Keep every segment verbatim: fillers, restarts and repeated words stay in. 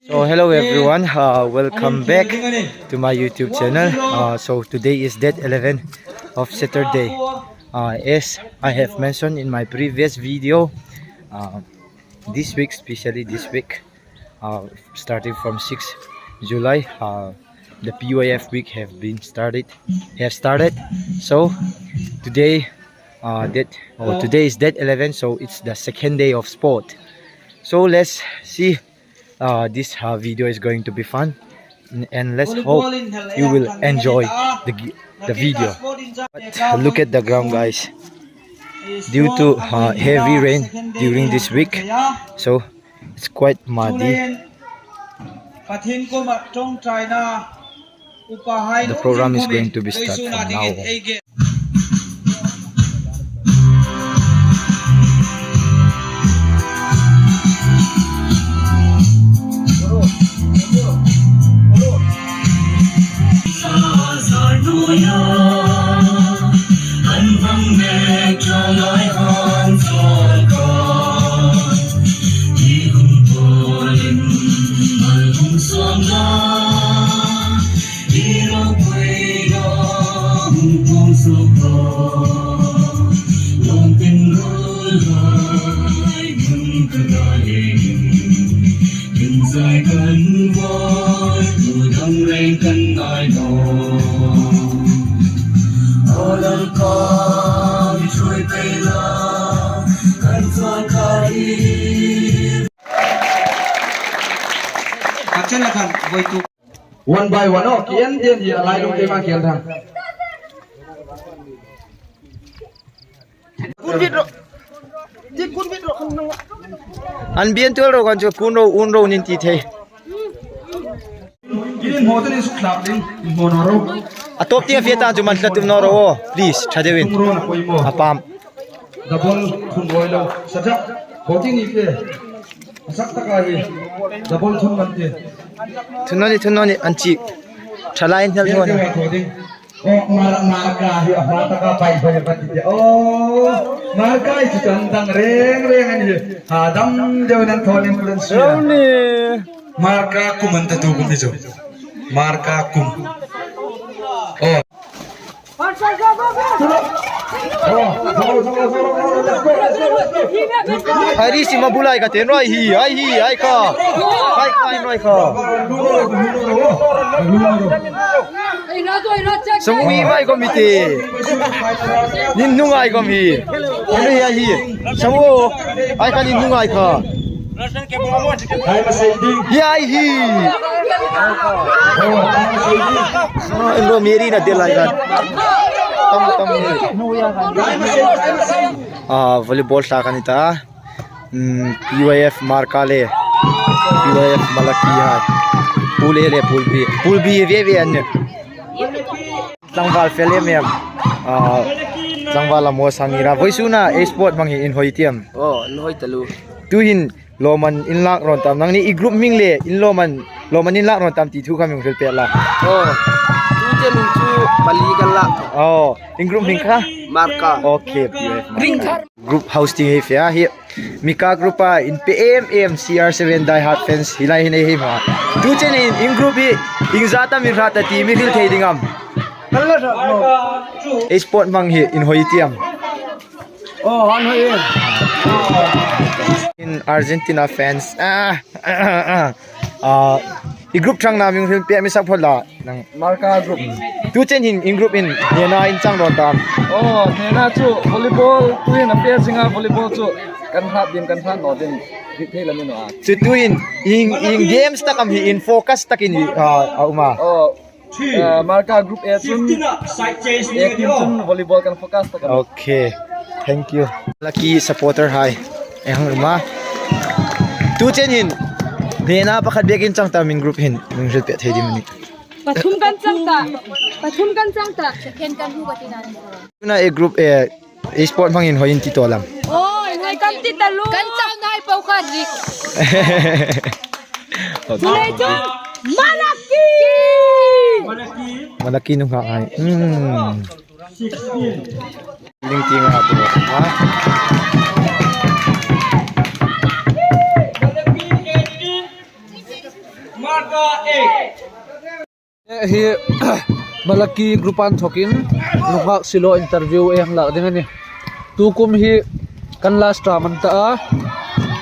So hello everyone, uh, welcome back to my YouTube channel. Uh, so today is date eleven of Saturday. Uh, as I have mentioned in my previous video, uh, this week, especially this week, uh, starting from sixth July, uh, the P Y F week have been started, have started. So today, uh, date, oh, today is date eleven, so it's the second day of sport. So let's see. Uh, this, uh, video is going to be fun, and, and let's hope you will enjoy the, gi- the video. But look at the ground, guys. Due to, uh, heavy rain during this week, so it's quite muddy. The program is going to be start from now on. One by one, oh, ki en ding hi a lai lung keima ki en thang. An biek tuol ro kan chu kun ro un ro nin ti thei. Inin mo tenin suk thlak ding, mo no ro. A top tieng a fe ta chu man tla tum no ro, please, tha deuin. Tum ro na poi mo. A pam. Double thun roi lo. Sa cha. Ho ti ni fe. Sak taka hi. Double thun man ti. Thun no ni, thun no ni, an chi. Thalai an hel thun. Oh, Mar- Marka hi a hma taka pai pai pai ti. Oh, Marka hi chu chan dang reng reng an hi. Ha dam deu nan thon in kulen su. Rau ni. Marka kum an ta tu kum hi chu. Marka kum. Oh. Ai ri si ma bulai ka ten roi hi, ai hi, ai ka. Ai ka, ai roi ka. Samu mi mai ko mi te. Nin nu ngai ko mi. Ni ai hi. Samu ai ka nin nu ngai ka. Hi ai hi. Ai ro mi ri na de lai ka. Tam tam ni. Ah, volleyball thlak a ni ta. Mm, P Y F Marka le P Y F Malaki hai. Pool A le Pool B. Pool B ve ve an ni. Tlangval fel em em. Ah, tlangval a mo sang ira. Voisuna e sport hmang hi in hoi tiam. Oh, in hoi talu. Tuhin lawmman in lak rawn tam. Nangni i group hming le in lawmman, lawmman in lak rawn tam ti thu kha mi hung hril pek la. Oh, tu te min chu pali kan la. Oh, in group hming kha? Marka. Okay, P Y F Marka. Ring thar. Group house ti hi fe a hi. Mika group a in pe em em, C R seven die hard fans hi lai hin ei hi ma. Tu chen in, in group hi in za ta mi hrat ta ti mi hril thei ding am. Kal la hrat mo. E sport hmang hi in hoi tiam. Oh, an hoi. In Argentina fans. Ah, ah, ah, ah. Ah, i group ṭhangna mi hung hril pek mi sak phot la. Nang. Marka group. Tu chen hin in group in hnena in chang rawn tam. Oh, hnena chu volleyball, tu hin a pe zinga volleyball chu kan hrat ding, kan hrat naw ding, dik thei la mi naw a. Chu tu hin in, in games tak am hi in focus takin hi, ah, a um a. Oh, ah, Marka group A chun A team chun volleyball kan focus tak a. Okay. Thank you. Lucky supporter hai. Ei hang ruma. Tu chen hin hnena pakhat bekin chang ta min group hin min hril pek thei dim ni. Pathum kan chang ta. Pathum kan chang ta. Second kan hmu ka ti nan. Tuna e group e, e sport hmangin hoi in ti to lam. Oi, hoi kan ti ta lu. Kan chang nai po khan ri. Chulei chu Malaki. Malaki nu nga ai. Hmm. Ling ti nga tu. Ha? Marka A. Hi Malaki group-a inthokin lungngai silo interview ei hang lak ding a nih. Tukum hi kan last term a ni ta a.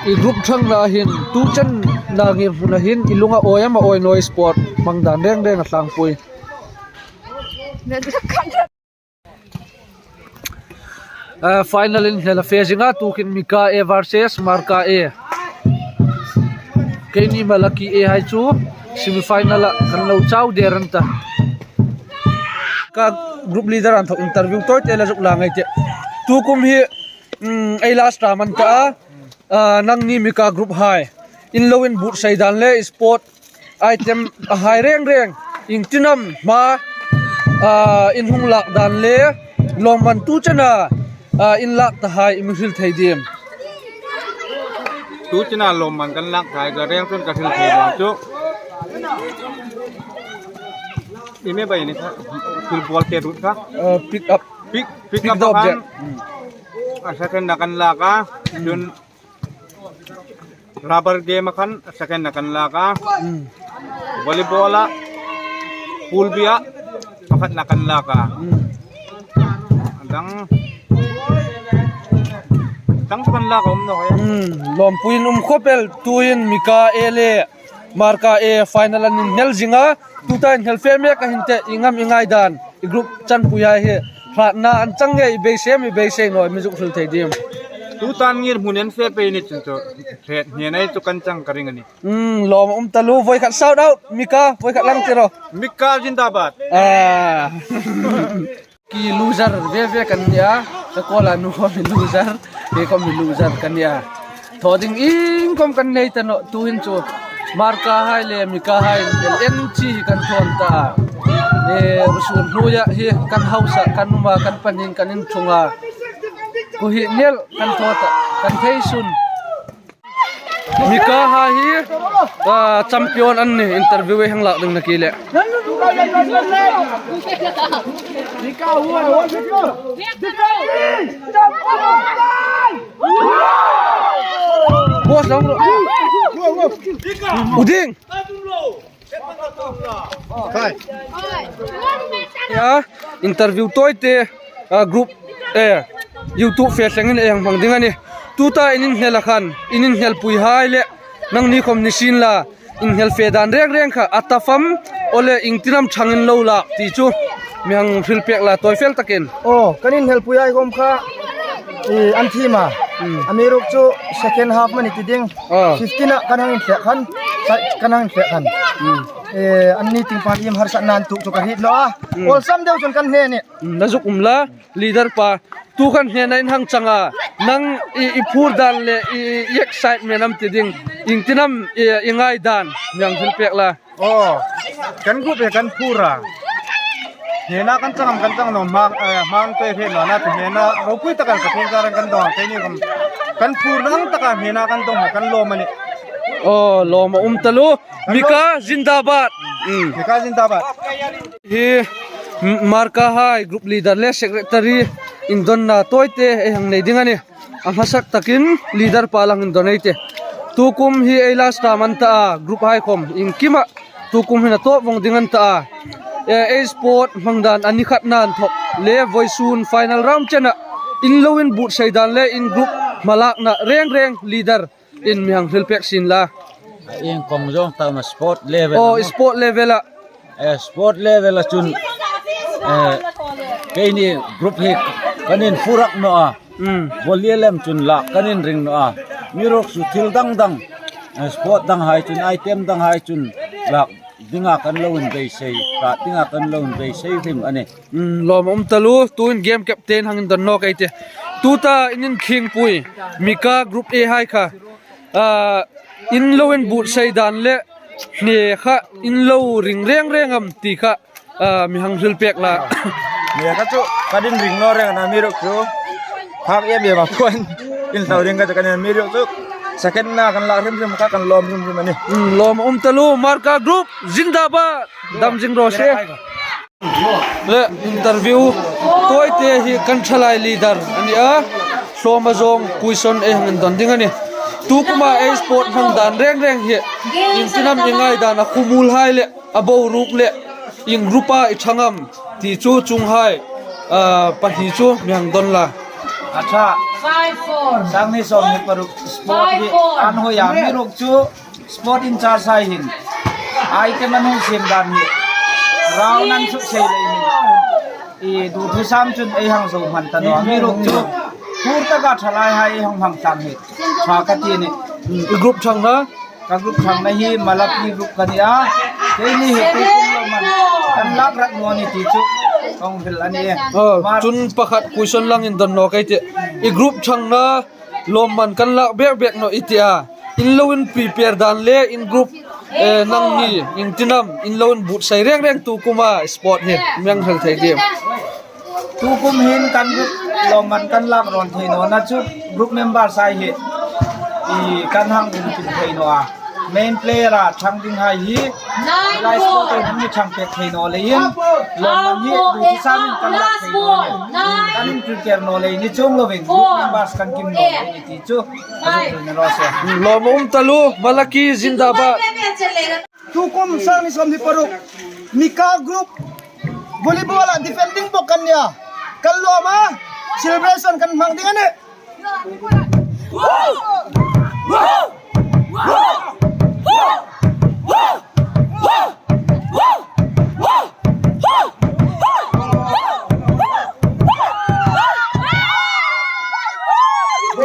I group ṭhangna hin, tu chenna ngirhmuna hin, i lunga awi am a awi naw, sport hmang dan reng reng a tlangpui. Eh, final inhnel a fe zing a, tuhin Mika A versus Marka A. Keini Malaki A hai chu semi final-a kan lo chau der a ni ta. Ka group leader-a inthok interview tawite la zuk lak ngei ei tih. Tukum hi, mm, ei last term a ni ta a. Ah, nangni Mika group hai, in lo inbuotsai dan le sport item-a hai reng reng, ieng tin am hma, ah, in hung lak dan le lawmman tu chena, ah, in lak ta hai i mi hril thei diem? Tu chena lawmman kan lak ta hai ka reng chun ka hril thei dan chu, i mi bai ni kha, thil bawlte ruot kha. Ah, pick up. Pick, pick Pick up the a khan, object. A second-na kan lak a. Chun rubber game-a khan second-na kan lak a. Mm. Volleyball-a, pool B-a pakhatna kan lak a. Mm. Dang, dang kan lak a um naw hoi. Mm. Lawmpuiin um khawp el, tuhin Mika A le Marka A final an inhnel zing a. Tuta inhnel fe mek a hin teh, ieng am i ngaidan, i group chanpuihai hi hratna an chang ngei, i beisei am i beisei naw, i mi zuk hril thei diem? Tuta ngirhmun an fe pei ni chun chu, hriet hne nei chu kan chang ka ring a nih. Hmm, lawm a um taluo, voi khat shout out, Mika, voi khat lang ti ro. Mika zindabad. Ah. Ki loser ve ve kan ni a, ka kuoma nu khawm hi loser, kei khawm hi loser kan ni a. Thaw ding iengkhawm kan nei ta nawh, tuhin chu Marka hai le Mika hai inhnel en chi hi kan thaw ta a. E, rusun hnuoia hi kan hausa, kan uma, kan panin, kan inchunga, ku hi nel kan thaw ta, kan thei sun. Mika hai hi, ah, champion an nih, interview ei hang lak ding nakie le. Boss, dong ro. Uding. Kai. Ya, interview tawite, ah, group, eh, YouTube fe thlengin ei hang hmang ding a nih. Tuta in inhnel a khan, in inhnelpuihai le nangni khawm ni sien la, inhnel fe dan reng reng kha, a ta fam, aw le ieng tin am ṭhangin lo lak ti chu mi hang hril pek la, tawi fel takin. Aw, kan inhnelpuihai khawm kha, i, an thiem a. Hmm. Amiruokchu second half mani ti ding. Ah. Fifteen-a kan hang inhleh khan, kan hang inhleh khan. Hmm. E, anni tieng pan iem harsatna an tuok chu ka hriet naw a. Hmm. Awlsam deu chun kan hne a nih. Hmm, la zuk um la, leader pa. Tu khan hnena in hang chang a. Nang i, i phur dan le i, i excitement am ti ding, ieng tin am i, i ngaidan, mi hang hril pek la. Aw, kan group hi kan phur a. Hnena kan chang am kan chang naw, hmang, eh, hmang tei hre naw na, hnena ropui taka ka theng ka rang kan dong, keini khawm kan phurna ang taka hnena kan dong, kan lawm a nih. Aw, lawm a um taluo. Mika zindabad. Mm. Mika zindabad. Hi, M-, Marka hai group leader le secretary indonna tawite ei hang nei ding a nih. A hmasak takin leader pa lang indon ei tih. Tukum hi ei last term a ni ta a, group hai khawm iengkima tukum hin a tawp vawng ding a ni ta a. E, ei sport hmang dan a ni khatna inthok le vawisun final round chena in lo inbuotsai dan le in group hmalakna reng reng leader in mi hang hril pek sien la. Iengkhawm zawng tak ma sport level. Oh, sport level-a. Eh, sport level-a chun, eh, keini group hi kan inphur rak naw a. Mm. Volley lem chun lak kan inring naw a. Amiruokchu thil dang dang, eh, sport dang hai chun, item dang hai chun lak dinga kan lo inbeisei, ka dinga kan lo inbeisei hrim a nih. Mm, lawm a um taluo, tuhin game captain hang indon nawk ei tih. Tuta in inthlingpui, Mika group A hai kha, ah, in lo inbuotsai dan le hne kha in lo ring reng reng am ti kha, ah, mi hang hril pek la. Hne kha chu kan inring naw reng a nih, amiruokchu phak em em a puon in hlau ring kha chu kan in, amiruokchu second-na kan lak hrim hrim kha kan lawm hrim hrim a nih. Mm, lawm a um taluo, Marka group zindabad. Dam zing raw se. Le interview tawite hi kan thalai leader a ni a. Hlawma zawng question ei hang indon ding a nih. Tukuma ei sport hmang dan reng reng hi, iengtin am i ngaidan a, khawmuolhai le a boruok le ieng group-a i ṭhang am ti chu chuonghai, ah, pahni chu mi hang don la. A ṭha. Five four. Sangni sawmhni paruk sport hi an hoi a, mi ruk chu sport in-charge-hai hin item an hung siem dan hi round an suk sei lei hin, i duthusam chun ei hang zo hman ta naw a, mi ruk chu phur taka thalaihai ei hang hmang tlang hi ṭha ka ti a nih. I group ṭhangna? Ka group ṭhangna hi Malapi group ka ni a. Keini hi tukum lawmman kan lak rak naw ni ti chu kong hril a nih. Oh, ma- chun pakhat question lang indon nawk ei tih. I group ṭhangna lawmman kan lak bek bek naw i ti a. In lo in prepare dan le in group, eh, nangni iengtin am in lo in buotsai reng reng tukuma sport hi mi hang hril thei ding? Tukum hin kan group lawmman kan lak rawn thei nawna chu group member-hai hi i kan hang um kim thei naw a. Main player-a ṭhang dinghai hi lai sport-a hin mi ṭhang pek thei naw leiin lawmman hi duthusam in kan lak thei naw a nih. Kan in prepare naw lei ni chuong lovin group members kan kim naw lei ni ti chu a zuk hril ni raw se. Lawm um taluo, Malapi zindabad. Tukum sangni sawmhni paruk Mika group volleyball-a defending bawk kan ni a. Kan lawm a, celebration kan hmang ding a nih.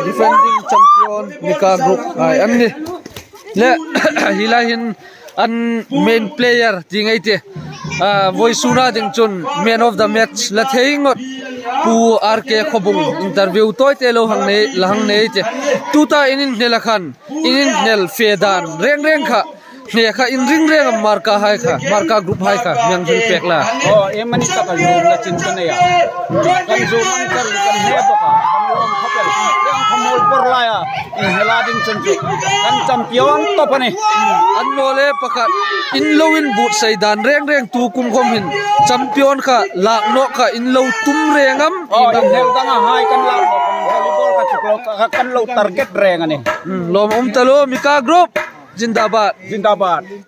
Defending champion Mika group-hai an nih. Le, hi lai hin an main player ti ngei ei tih. Ah, vawisuna ding chun man of the match la thei ngot Pu R K Khawbung interview tawite lo hang nei, la hang nei ei tih. Tuta in inhnel a khan, in inhnel fe dan reng reng kha, hne kha in ring reng am, Marka-hai kha, Marka group-hai kha mi hang hril pek la. Oh, ei mani taka lum la chin ka nei a. Kan zu man kar kan hne bawk a, kan lawm khawp el. Kan khawmuol bawr lai a. Inhnel a ding chun chu kan champion tawp a nih. Annawleh pakhat in lo in buotsai dan reng reng tukum khawm hin champion kha lak nawk kha in lo tum reng am? Oh, inhnel danga hai kan lak nawk, volleyball kha chu lo, kha kan lo target reng a nih. Hmm, lawm um taluo, Mika group. Zindabad. Zindabad.